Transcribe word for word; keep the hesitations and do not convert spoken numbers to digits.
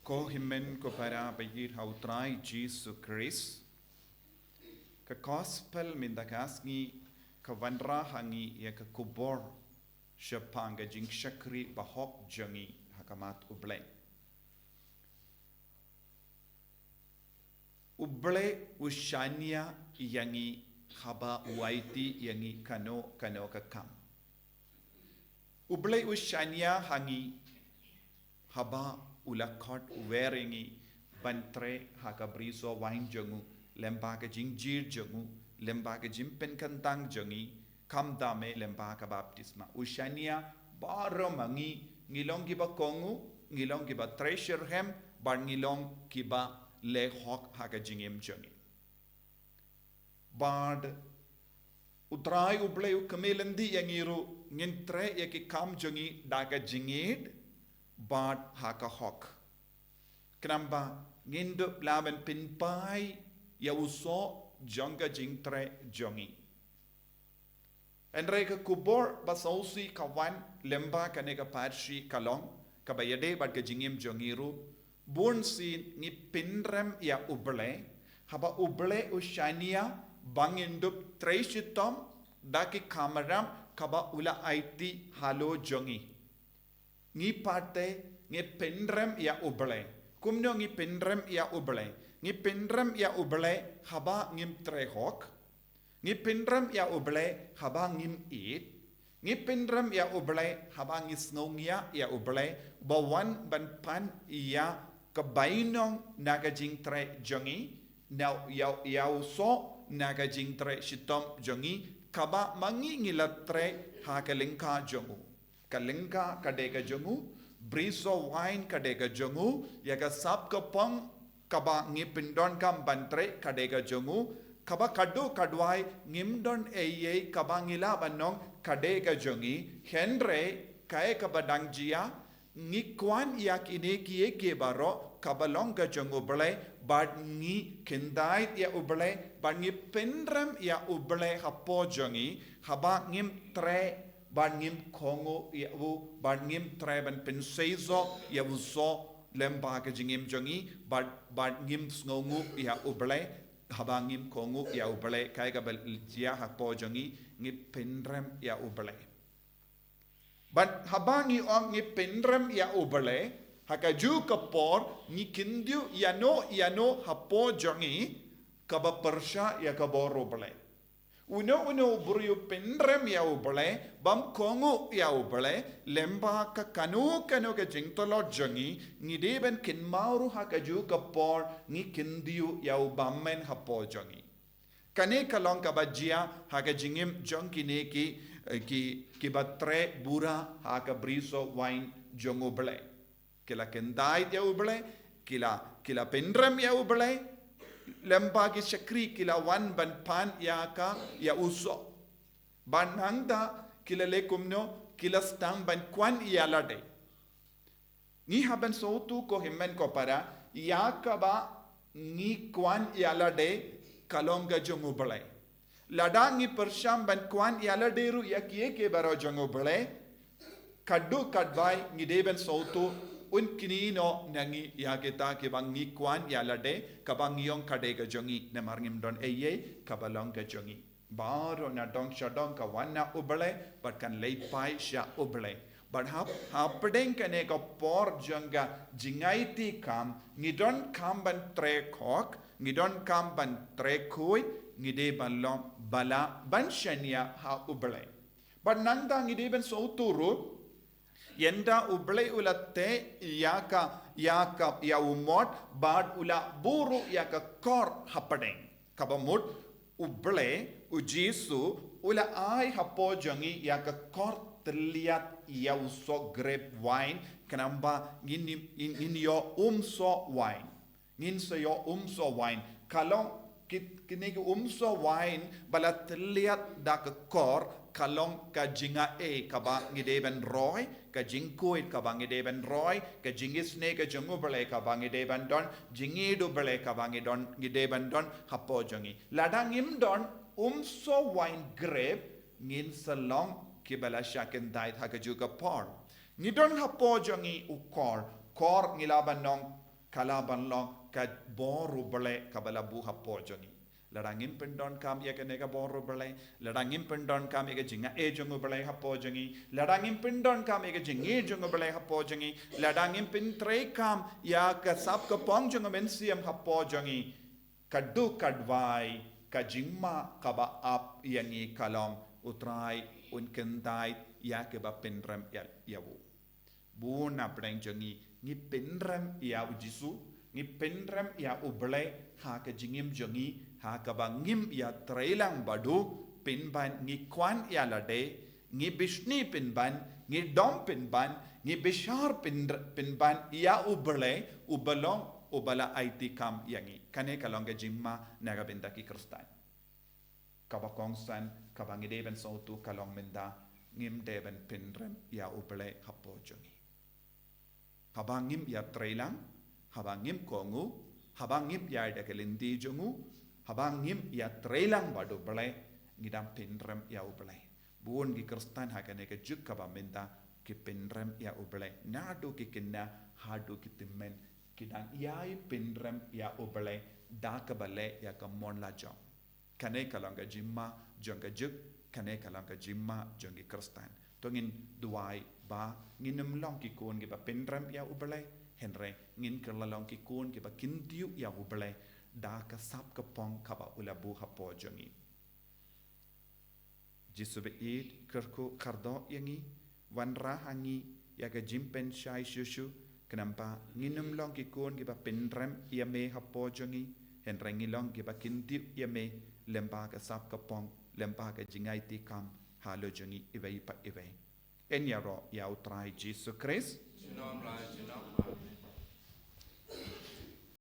Ko hynmen ko para ba ïeit ha U Trai Jisu Khrist. Ka Gospel mynta ka sngi ka wanrah ha ngi ïa ka khubor shaphang ka jingshakri bahok jong ngi ha khmat U Blei. U Blei u shaniah ïa ngi haba u aiti ïa ngi kano kano ka kam. U Blei u shaniah ha ngi haba u la khot u wer ïa ngi ban trei ha ka brisoh waiñ jong u, lyngba ka jingjir jong u, lyngba ka jingpynkyntang jong ngi, khamtam eh lyngba ka baptisma. U shaniah baroh ma ngi, ngi long kiba kohnguh, ngi long kiba trei shitrhem, bad ngi long kiba leh hok ha ka jingim jong ngi. Bad U Trai U Blei u kmen lynti ïa ngi ruh ngin trei ïa ki kam jong ngi da ka jingïeit bad ha ka hok. Khnang ba ngin dup lah ban pynpaw ïa u soh jong ka jingtrei jong ngi. Hynrei ka khubor ba sngewsih ka wan lyngba kane ka pyrshah ka long kaba ïadei bad ka jingim jong ngi ruh. Bun sien ngi pynrem ïa U Blei haba U Blei u shaniah ba ngin dup trei shitom da ki kamram kaba u la aiti halor jong ngi. Ngi pat te ngi pynrem ïa U Blei. Kumno ngi pynrem ïa U Blei? Ngi pynrem ïa U Blei haba ngim trei hok. Ngi pynrem ïa U Blei haba ngim ïeit. Ngi pynrem ïa U Blei haba ngi sngewngiah ïa U Blei ba wan ban pan ïa ka bainong na ka jingtrei jong ngi, na ïa, ïa u soh na ka jingtrei shitom jong ngi, kaba ma ngi ngi la trei ha ka lyngkha jong u. Ka lyngkha ka dei ka jong u, brisoh waiñ ka dei ka jong u, ïa ka sap ka phong kaba ngi pyndonkam ban trei ka dei ka jong u, kaba ka duh ka duwai ngim don ei ei kaba ngi lah ban ong ka dei ka jong ngi, hynrei kaei kaba dang jia, ngi kwah ïa kine kiei kiei baroh kaba long ka jong U Blei, bad ngi kyntait ïa U Blei, bad ngi pynrem ïa U Blei hapoh jong ngi, haba ngim trei, bad ngim kohnguh ïa u, bad ngim trei ban pynseisoh ïa u soh lyngba ka jingim jong ngi, bad, bad ngim sngewnguh ïa U Blei, haba ngim kohnguh ïa U Blei, kaei kaba jia hapoh jong ngi, ngi pynrem ïa U Blei. Bad haba ngi ong ngi pynrem ïa U Blei, ha kajuh ka por ngi kyntiew ïano ïano hapoh jong ngi kaba pyrshah ïa ka bor U Blei. Uno uno u briew u pynrem ïa U Blei, bym kohnguh ïa U Blei, lyngba ka kano kano ka jingtlot jong ngi, ngi dei ban kynmaw ruh ha kajuh ka por ngi kyntiew ïa u bymmen hapoh jong ngi. Kane ka long kaba jia ha ka jingim jong kine ki, eh, ki, kiba trei bura ha ka brisoh waiñ jong U Blei. Ki la kyntait ïa U Blei, ki la, ki la pynrem ïa U Blei, lyngba ki shakri ki la wan ban pan ïa ka, ïa u soh. Bad nangta ki la leh kumno, ki la sdang ban kwah ïa lade. Ngi hap ban sngewthuh ko hynmen ko para, ïa kaba ngi kwah ïa lade ka long ka jong U Blei. Lada ngi pyrshang ban kwah ïa lade ruh ïa kiei kiei baroh jong U Blei, ka duh ka duwai ngi dei ban sngewthuh un kynnoh na ngi ïa kita kiba ngi kwah ïa lade, kaba ngi ong ka dei ka jong ngi, namar ngim don ei ei kaba long ka jong ngi. Baroh na dong sha dong ka wan na U Blei, bad kan leit phai sha U Blei. Bad hap, hapdeng kane ka por jong ka jingaiti kam, ngi donkam ban trei hok, ngi donkam ban trei khuid, ngi dei ban long ba lah ban shaniah ha U Blei. Bad nangta ngi dei ban sngewthuh ruh, ynda U Blei u la teh ïa ka, ïa ka, ïa u mot, bad u la buh ruh ïa ka kor hapdeng. Kaba mut, U Blei, U Jisu, u la ai hapoh jong ngi ïa ka kor tylliat ïa u soh grep waiñ, khnang ba ngin, ngin, ngin ïoh um soh waiñ. Ngin sa ïoh um soh waiñ. Ka long ki, kine ki um soh waiñ ba la tylliat da ka kor, ka long ka jingai kaba ngi dei ban roi, ka jingkhuid kaba ngi dei ban roi, ka jingisynei ka jong U Blei kaba ngi dei ban don, jingïeit U Blei kaba ngi don, ngi dei ban don hapoh jong ngi. Lada ngim don um soh waiñ grep, ngin sa long kiba la shah kyntait ha kajuh ka por. Ngi don hapoh jong ngi u kor, kor ngi lah ban ong Ka lah ban long ka bor U Blei kaba la buh hapoh jong ngi. Lada ngim pyndonkam ïa kane ka bor U Blei, lada ngim pyndonkam ïa ka jingaiei jong U Blei hapoh jong ngi, lada ngim pyndonkam ïa ka jingngeit jong U Blei hapoh jong ngi, lada ngim pyntreikam ïa ka sap ka pong jong U Mynsiem hapoh jong ngi, ka duk ka dwai, ka jingma kaba ap ïa ngi ka long U Trai un kyndait ïa kiba pynrem ïa, ïa u. Bun na pdeng jong ngi, ngi pynrem ïa U Jisu, ngi pynrem ïa U Blei ha ka jingim jong ngi, ha kaba ngim ïatreilang bad u pynban, ngi kwah ïa lade, ngi bishni pynban, ngi dom pynban, ngi bishar pyn-, pynban ïa U Blei, uba long uba la aiti kam ïa ngi. Kane ka long ka jingma na ka bynta ki Khristan. Kaba kongsan, kaba ngi dei ban sngewthuh ka long mynta, ngim dei ban pynrem ïa U Blei hapoh jong ngi. Haba ngim ïatreilang, haba ngim kohnguh, haba ngim ïaid da ka lynti jong u, haba ngim ïatreilang bad U Blei, ngi dang pynrem ïa U Blei. Bun ki Khristan ha kane ka juk kaba mynta ki pynrem ïa U Blei. Naduh ki khynnah haduh ki tymmen, ki dang ïai pynrem ïa U Blei da kaba leh ïa ka mon la jong. Kane ka long ka jingma jong ka juk, kane ka long ka jingma jong ki Khristan. To ngin duwai ba ngin ym long ki khun kiba pynrem ïa U Blei, hynrei ngin kylla long ki khun kiba kyntiew ïa U Blei da ka sap ka pong kaba u la buh hapoh jong ngi. Jisu ba ïeit, kyrkhu kyrdoh ïa ngi, wanrah ha ngi ïa ka jingpynshai shuh shuh, khnang ba ngin ym long ki khun kiba pynrem ïa me hapoh jong ngi, hynrei ngin long kiba kyntiew ïa me lyngba ka sap ka pong, lyngba ka jingaiti kam halor jong ngi iwei pa iwei. Yn ïaroh ïa U Trai Jisu Khrist. Junom la junom.